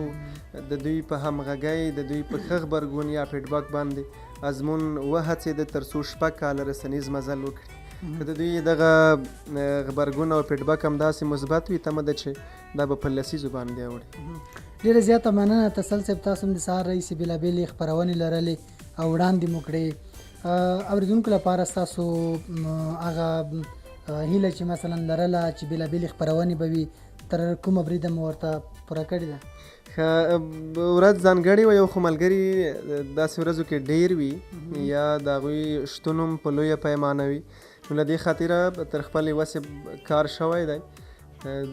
د دوی په همغږۍ، د دوی په ښه غبرګون یا فیډبک باندې ازمون وهڅېده تر څو شپږ کاله رسنیز مزل وکړي. که د دوی دغه غبرګون او فیډبک همداسې مثبت وي، تمه ده چې دا به په لسیزو باندې اوړي. ډېره زیاته مننه تسل صاحب، تاسو هم د سهار راهیسې بېلابېلې خپرونې لرلې او وړاندې مو کړې. اوریدونکو لپاره ستاسو هغه هیله چې مثلا لرله چې بېلابېلې خپرونې به وي، تر کومه بریده مو ورته پوره کړې ده؟ ښه ورځ ځانګړې وه، یو خو ملګري داسې ورځو کې ډېر وي یا د هغوی شتون هم په لویه پیمانه وي، نو له دې خاطره تر خپلې وسې کار شوی دی.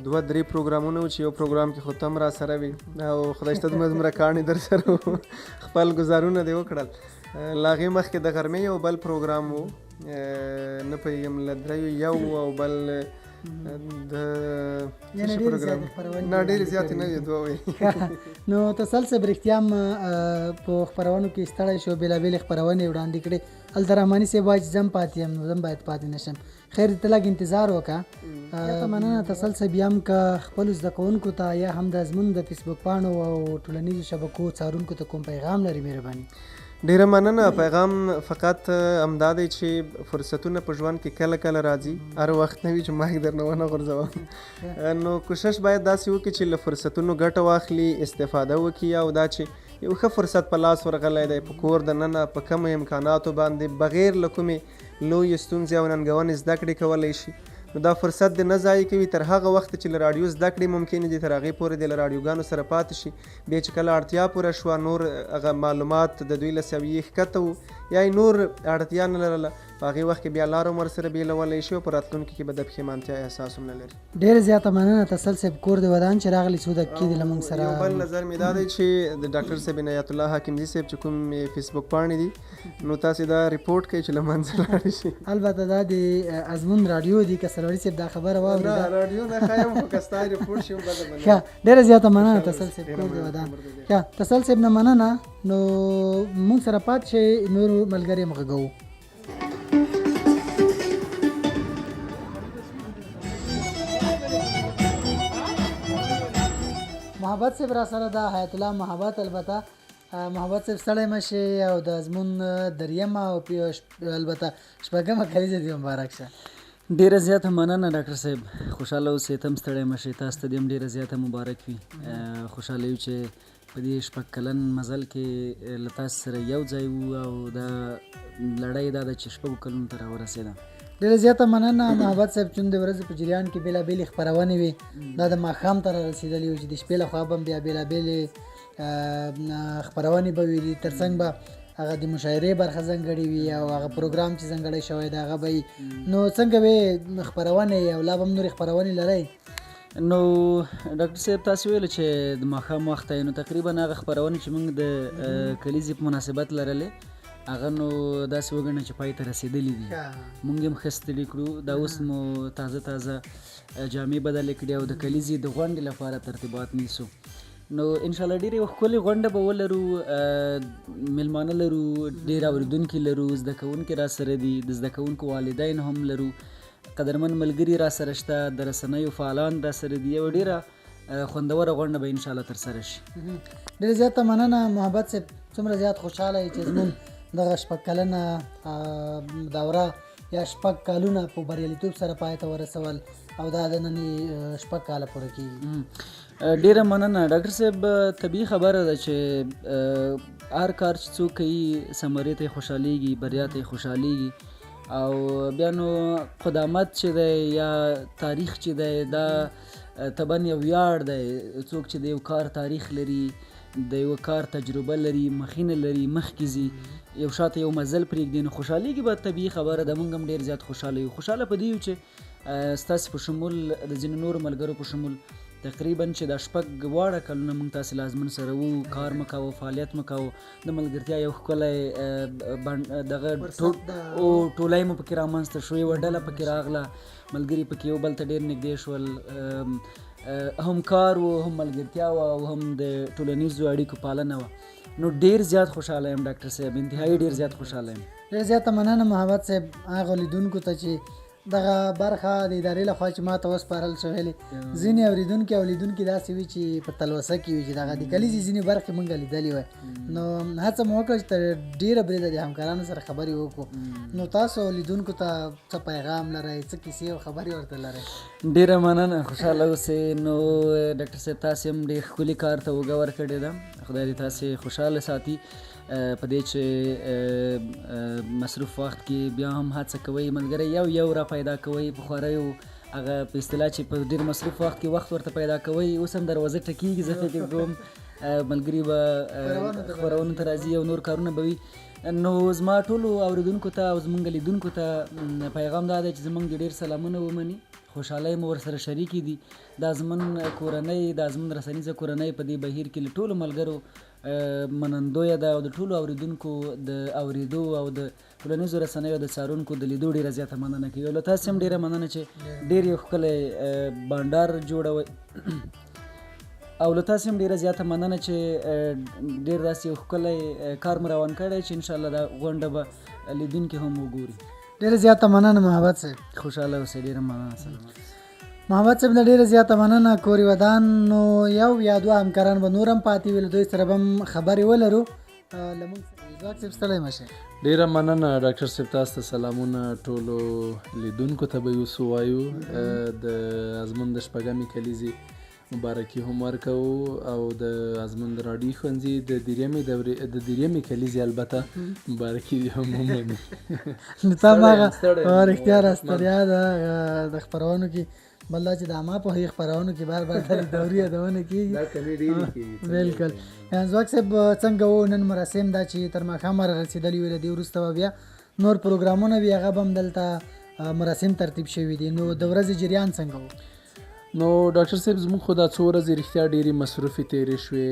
دوه درې پروګرامونه وو چې یو پروګرام کې خو ته هم راسره وې او خدای شته دومره دومره کاڼي در سره وو، خپل ګزارونه دې وکړل. له هغې مخکې د غرمې یو بل پروګرام و، نه پوهېږم له دریو یو او بل د څه شي پروګرام، نه ډېرې زیاتې نه وې، دوه وې. نو تسل صاحب رښتیا هم په خپرونو کې ستړی شو، بېلابېلې خپرونې وړاندې کړې. هلته رحماني صاحب وایي چې زه هم پاتې یم، نو زه هم باید پاتې نه شم. خیر ته لږ انتظار وکړه. زیاته مننه تسل صاحب. یم که خپلو زده کوونکو ته یا هم د ازمون د فیسبوک پاڼو او ټولنیزو شبکو څارونکو ته کوم پیغام لري مهرباني. ډیره مننه. پیغام فقط همدا دی چې فرصتونه په ژوند کې کله کله راځي، هر وخت نه وي چې مایک درنه ونه غورځوم. نو کوشش باید داسې وکړي چې له فرصتونو ګټه واخلي، استفاده وکړي، او دا چې یو ښه فرصت په لاس ورغلی دی، په کور دننه په کمو امکاناتو باندې بغیر له کومې لویې ستونزې او ننګونې زده کړې کولی شي، نو دا فرصت دې نه ضایع کوي. تر هغه وخته چې له راډیو زده کړې ممکنې دي، تر هغې پورې دې له راډیوګانو سره پاتې شي. بیا چې کله اړتیا پوره شوه، نور هغه معلومات د دوی له سویې ښکته وو یا یې نور اړتیا نه لرله، په هغې وخت کې بیا لار هم ورسره بېلولی شي او په راتلونکي کې به د پښېمانتیا احساس هم نه لري. ډېره زیاته مننه تسل صاحب، کور دې ودان چې راغلې، څو دقیقې دې له موږ سره. یو بل نظر مې دا دی چې د ډاکټر صاحب عنایت الله حاکمزي صاحب چې کوم فیسبوک پاڼې دي، نو تاسې دا رپورټ کړئ چې له منځه لاړې شي. البته دا د ازمون راډیو دي، که سروري صاحب دا خبره واورېده. نه راډیو نه ښایم، خو که ستا رپورټ شي هم بده به نه. ښه، ډېره زیاته مننه تسل صاحب، کور دې ودان. ښه تسل صاحب نه مننه. نو موږ سره پاتې شئ، نور ملګري هم غږوو. محبت صاحب را سره ده، حیات الله محبت. البته محبت صاحب ستړی مه شئ او د ازمون دریمه او البته شپږمه کلیزه دې مبارک شه. ډیره زیاته مننه ډاکټر صاحب، خوشحاله اوسئ، ته هم ستړی مه شئ، تاسو ته دې هم ډیره زیاته مبارک وي. خوشحاله یو چې په دې شپږ کلن مزل کې له تاسو سره یو ځای وو او دا لړۍ دا ده چې شپږو کلونو ته راورسېده. ډېره زیاته مننه محبت صاحب، چون د ورځې په جریان کې بېلابېلې خپرونې وې، دا د ماښام ته رارسېدلې وو چې د شپې لخوا به هم بیا بېلابېلې خپرونې به وي، تر څنګ به هغه د مشاعرې برخه ځانګړې وي او هغه پروګرام چې ځانګړی شوی دی هغه به وي. نو څنګه وې خپرونې او لا به هم نورې خپرونې لرئ؟ نو ډاکټر صاحب تاسو ویل چې د ماښام وخت دی، نو تقریبا هغه خپرونې چې موږ د کلیزې په مناسبت لرلې هغه نو داسې وګڼه چې پای ته رسېدلې دي. موږ هم ښه ستړي کړو، دا اوس مو تازه تازه جامې بدلې کړې او د کلیزې د غونډې لپاره ترتیبات نیسو. نو انشاءالله ډېره یوه ښکلې غونډه به ولرو، میلمانه لرو، ډېر اورېدونکي لرو، زده کوونکي را سره دي، د زده کوونکو والدین هم لرو، قدرمن ملګري را سره شته، د رسنیو فعالان را سره دي. یوه ډېره خوندوره غونډه به انشاءالله ترسره شي. ډېره زیاته مننه محبت صاحب، څومره زیات خوشحاله یې چې زموږ دغه شپږ کلنه دوره یا شپږ کالونه په بریالیتوب سره پای ته ورسول او دا د نن شپږ کاله پوره کېږي. ډېره مننه ډاکټر صاحب. طبیعي خبره ده چې هر کار چې څوک کوي ثمرې ته یې خوشحالېږي، بریا ته یې خوشحالېږي، او بیا نو قدامت چې دی یا تاریخ چې دی دا طبعا یو ویاړ دی. څوک چې د یو کار تاریخ لري، د یو کار تجربه لري، مخینه لري، مخکې ځي، یو شاته یو مزل پرېږدي، نو خوشحالېږي به. طبیعي خبره ده، موږ هم ډېر زیات خوشحاله یو. خوشحاله په دې یو چې ستاسې په شمول د ځینو نورو ملګرو په شمول تقریبا چې دا شپږ واړه کلونه موږ تاسې له ازمون سره وو، کار مو کاوه، فعالیت مو کاوه، د ملګرتیا یو ښکلی دغه ټولی مو پکې رامنځته شو، یوه ډله پکې راغله، ملګري پکې یو بل ته ډېر نږدې شول، هم کار و، هم ملګرتیا وه او هم د ټولنیزو اړیکو پالنه وه. نو ډیر زیات خوشاله یم ډاکټر صاحب، انتهایی ډیر زیات خوشاله یم. ډېره زیاته مننه محمد صاحب، هغو لیدونکو ته چې دغه برخه د ادارې لخوا چې ماته وسپارل شوې، ځینې اورېدونکي او لیدونکي داسې وي چې په تلوسه کې وي چې دغه د کلیزې ځینې برخې مونږ لیدلې وای، نو هڅه مو وکړه چې تر ډېره بریده د همکارانو سره خبرې وکړو. نو تاسو لیدونکو ته څه پیغام لرئ، څه کیسې او خبرې ورته لرئ؟ ډېره مننه، خوشحاله اوسئ. نو ډاکټر صاحب تاسې هم ډېر ښکلي کار ته اوږه ورکړې ده، خدای دې تاسې خوشحاله ساتي. په دې چې مصروف وخت کې بیا هم هڅه کوئ، ملګری یو یو را پیدا کوئ په خواریو، هغه په اصطلاح چې په ډېر مصروف وخت کې وخت ورته پیدا کوئ. اوس هم دروازه ټکېږي، زه فکر کوم ملګري به خپرونو ته راځي او نور کارونه به وي. نو زما ټولو اورېدونکو ته او زمونږ لیدونکو ته پیغام دا دی چې زمونږ ډېر سلامونه ومني، خوشحالۍ مو ورسره شریکې دي. دا زمونږ کورنۍ، دا زمونږ رسنیزه کورنۍ په دې بهیر کې له ټولو ملګرو منندویه ده او د ټولو اورېدونکو د اورېدو او د ټولنیزو رسنیو د څارونکو د لیدو ډېره زیاته مننه کوي. او له تاسې هم ډېره مننه چې ډېر یو ښکلی بانډار جوړوئ، او له تاسې هم ډېره زیاته مننه چې ډېر داسې یو ښکلی کار مو روان کړی چې انشاءالله دا غونډه به لیدونکي هم وګوري. ډېره زیاته مننه محبت صاحب، خوشحاله اوسئ. ډېره مننه، سلامت. محمد صاحب نه ډېره زیاته مننه، کور یې ودان. نو یو یا دوه همکاران به نور هم پاتې وي، له دوی سره به هم خبرې ولرو. له موږ سره ځواک صاحب ستړی مه شئ. ډېره مننه ډاکټر صاحب، تاسو ته سلامونه، ټولو لیدونکو ته به یې اوس ووایو. د ازمون د شپږمې کلیزې مبارکي هم ورکوو او د ازمون د راډیو ښوونځي د دریمې دورې د دریمې کلیزې البته مبارکي دې هم ومني. نو تا ما هغه رښتیا را ستړیا ده د خپرونو کې، بل دا چې د عامه پوهې خپرونو کې بار بار د دورې یادونه کېږي، دا کمې ډېرې کېږي. بلکل. ځواک صاحب څنګه و نن مراسم دا چې تر ماښامه را رسېدلي وي، له دې وروسته به بیا نور پروګرامونه وي، هغه به هم دلته مراسم ترتیب شوي دي، نو د ورځې جریان څنګه و؟ نو ډاکټر صاحب زموږ خو دا څو ورځې رښتیا ډېرې مصروفې تېرې شوې،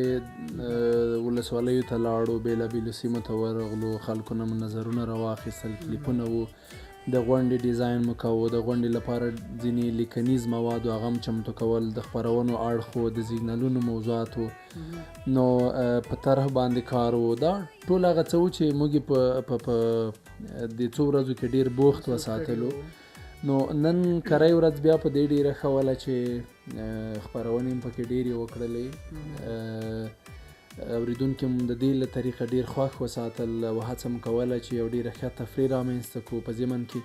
ولسوالیو ته لاړو، بېلابېلو سیمو ته ورغلو، خلکو نه مو نظرونه راواخیستل، کلیپونه وو، د غونډې ډیزاین مو کاوه، د غونډې لپاره ځینې لیکنیز مواد هغه هم چمتو کول، د خپرونو اړخ و، د سیګنالونو موضوعات وو، نو په طرح باندې کار و. دا ټول هغه څه وو چې موږ یې په دې څو ورځو کې ډېر بوخت وساتلو. نو نن کرۍ ورځ بیا په دې ډېره ښه وله چې خپرونې هم پکې ډېرې وکړلې، اورېدونکي هم د دې له طریقه ډېر خوښ وساتل او هڅه مو کوله چې یو ډېره ښه تفریح رامنځته کړو، په ضمن کې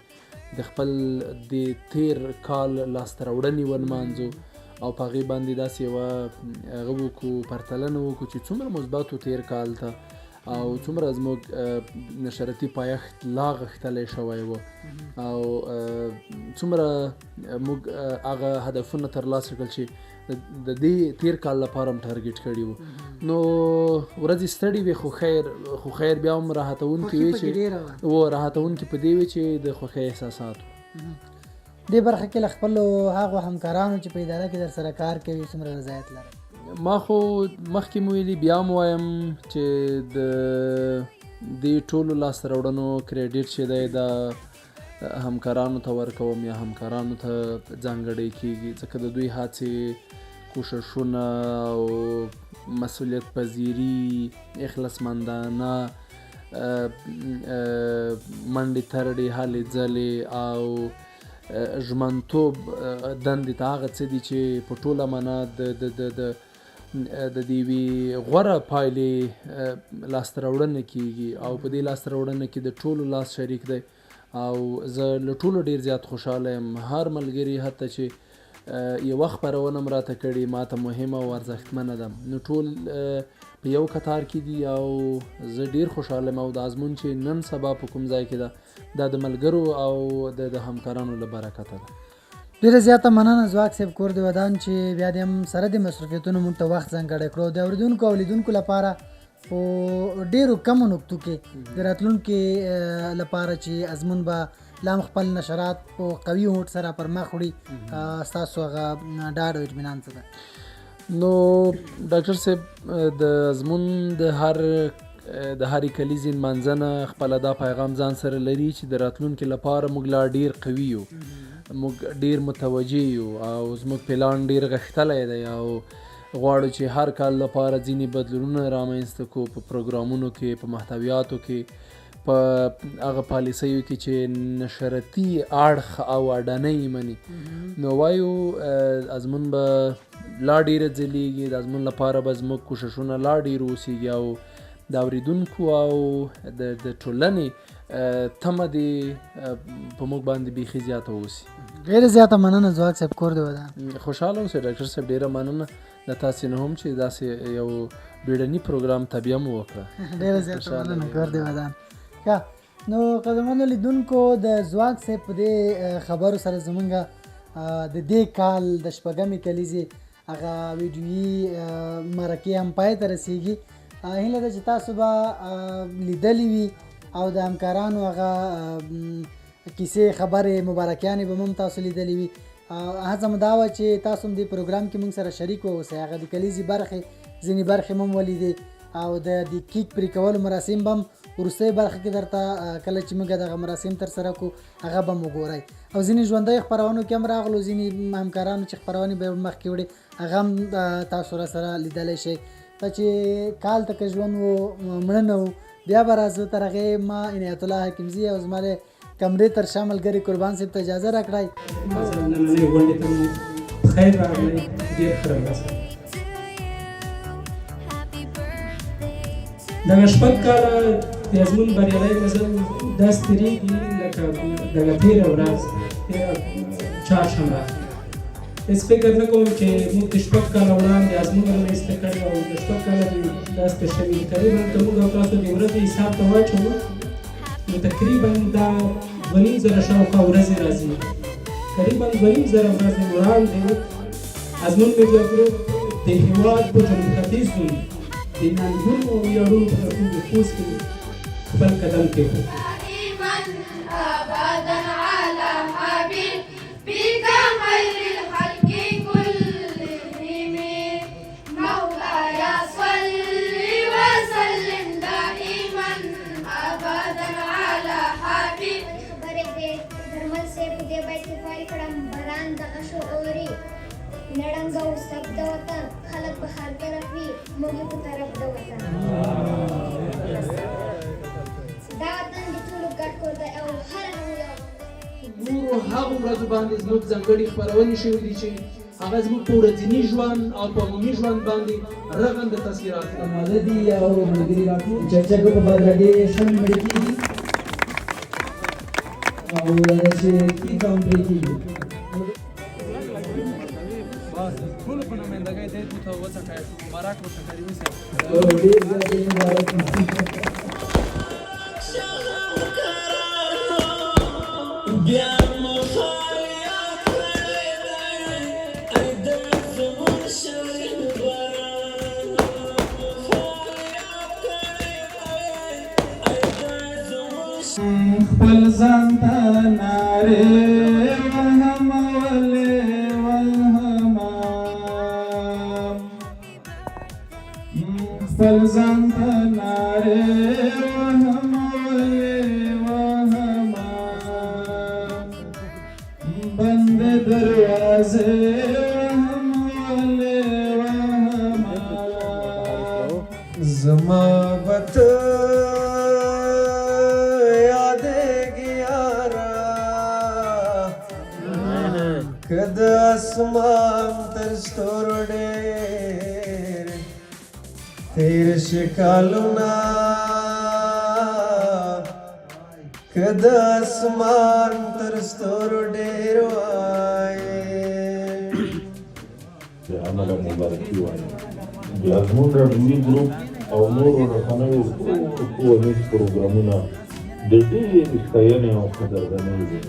د خپل دې تېر کال لاسته راوړنې ونمانځو او په هغې باندې داسې یوه هغه وکړو، پرتلنه وکړو چې څومره مثبت و تېر کال ته او څومره زموږ نشراتي پایښت لا غښتلی شوی و او څومره موږ هغه هدفونه ترلاسه کړل چې د دې تیر کال لپاره هم ټارګټ کړي وو. نو ورځې ستړې وې، خو خیر بیا هم راحتونکې وې چې و راحتونکې په دې وې چې د خوښۍ احساسات وو. دې برخه کې له خپلو هغو همکارانو چې په اداره کې در سره کار کوي څومره رضایت لرئ؟ ما خو مخکې مو ویلي بیا هم وایم چې د دې ټولو لاسته راوړنو کریډیټ چې دی دا همکارانو ته ورکوم یا همکارانو ته ځانګړی کیږي، ځکه د دوی هڅې، کوښښونه او مسؤلیت پذیري، اخلاصمندانه منډې ترړې، هلې ځلې او ژمنتوب دندې ته هغه څه دي چې په ټوله معنا د د د د د دې یوې غوره پایلې لاسته راوړنه کیږي او په دې لاسته راوړنه کې د ټولو لاس شریک دی او زه له ټولو ډیر زیات خوشحاله یم. هر ملګري حتی چې یوه خپرونه هم راته کړې ماته مهمه او ارزښتمنه ده، نو ټول په یو کتار کې دي او زه ډیر خوشحاله یم. او د ازمون چې نن سبا په کوم ځای کې ده دا د ملګرو او د همکارانو له برکته ده. ډیره زیاته مننه ځواک صاحب، کور دې ودان چې بیا دې هم سره د مصروفیتونو موږ ته وخت ځانګړی کړو. د اورېدونکو او لیدونکو لپاره په ډیرو کمو نکتو کې د راتلونکي لپاره چې ازمون به لا هم خپل نشرات په قوي هوډ سره پر مخ وړي، ستاسو هغه ډاډ او اطمینان څه ده؟ نو ډاکټر صاحب د ازمون د هرې کلیزې نمانځنه خپله دا پیغام ځان سره لري چې د راتلونکي لپاره موږ لا ډیر قوي یو، موږ ډیر متوجه یو او زموږ پلان ډیر غښتلی دی او غواړو چې هر کال لپاره ځینې بدلونونه رامنځته کو په پروګرامونو کې، په محتویاتو کې، په هغه پالیسیو کې چې نشرتي اړخ او اډانه یې مني. نو وایو ازمون به لا ډېره ځلیږي، د ازمون لپاره به زموږ کوششونه لا ډېر اوسېږي او د اورېدونکو او د ټولنې تمه دې په موږ باندې بیخي زیاته اوسي. ډېره زیاته مننه ځواک صاحب، کور دې ودان. خوشحاله اوسئ ډاکټر صاحب، ډېره مننه د تاسې نه هم چې داسې یو بیړني پروګرام تابیا مو وکړه. ډېره زیاته مننه، کور دې ودان. ښه نو قدرمنو لیدونکو، د ځواک صاحب په دې خبرو سره زمونږ د دې کال د شپږمې کلیزې هغه ویډیويي مرکې هم پای ته رسیږي. هیله ده چې تاسو به لیدلې وي او د همکارانو هغه کیسې، خبرې، مبارکیانې به هم تاسو لیدلې وي. هڅه مو دا وه چې تاسو هم دې پروګرام کې موږ سره شریک واوسئ. هغه د کلیزې برخې ځینې برخې مو هم ولیدې او د دې کیک پرې کولو مراسم به هم وروستۍ برخه کې درته کله چې موږ دغه مراسم ترسره کړو هغه به هم وګورئ. او ځینې ژوندیو خپرونو کې هم راغلو، ځینې همکارانو چې خپرونې به یې مخکې وړې هغه هم تاسو راسره لیدلی شئ. ته چې کال ته که ژوند و مړه نه و بیا به راځو. تر هغې ما عنایت الله حکیمزي او زما د کمرې تر شا ملګري قربان صاحب ته اجازه راکړئ. نننۍ غونډې ته مو پخیر راغلی، ډېر ښه راغلاست. دغه شپږ کاله د ازمون بریالی مزل داسې تېرېږي لکه دغه تېره ورځ، تېره چهارشنبه. هېڅ فکر نه کوم چې موږ د شپږ کاله وړاندې ازمون رامنځته کړی او د شپږ کاله دې داسې تېر شوي. تقریبا که موږ او تاسو د ورځې حساب ته واچوو نو تقریبا دا 2500 شاوخوا ورځې راځي. تقریبا 2500 ورځې وړاندې ازمون میډیا ګروپ د هېواد په جنوب ختیځ زون د ننګونو او ویاړونو په ټاټوبي خوست کې خپل قدم کېښود. نورو هغو ورځو باندې زموږ ځانګړي خپرونې شوې دي چې هغه زموږ په ورځني ژوند او په عمومي ژوند باندې رغنده تاثیرات لري. ماله دي او ملګري راټول چکچکو په بدرګې شمې مړې کېږي او داسې کیک هم پرې کېږي. ټولو په نمایندګۍ دی بوته وڅکای شو. مبارک ورته کریمي صاحب. ډېر زیات مبارک. بیا مو فریاد کړی دی ای د زموږ شوی باران فریاد کړی دی ای د زموږ خپل ځان ته نارې وهم ولې وهمه خپل ځان ته نارې وهم ولې وهمه بند دروازې وهم ولې وهمه زما به ته یادېږي یاره که د اسمان تر ستورو ډېر تېر شي کالونه که د اسمان تر ستورو ډېر وای. د امله مبارکي وایم. د ازمون راډیويي ګروپ او نورو رسنیو ټول ښوونیز پروګرامونه د ډېرې ستاینې او قدردانۍ وړ دي.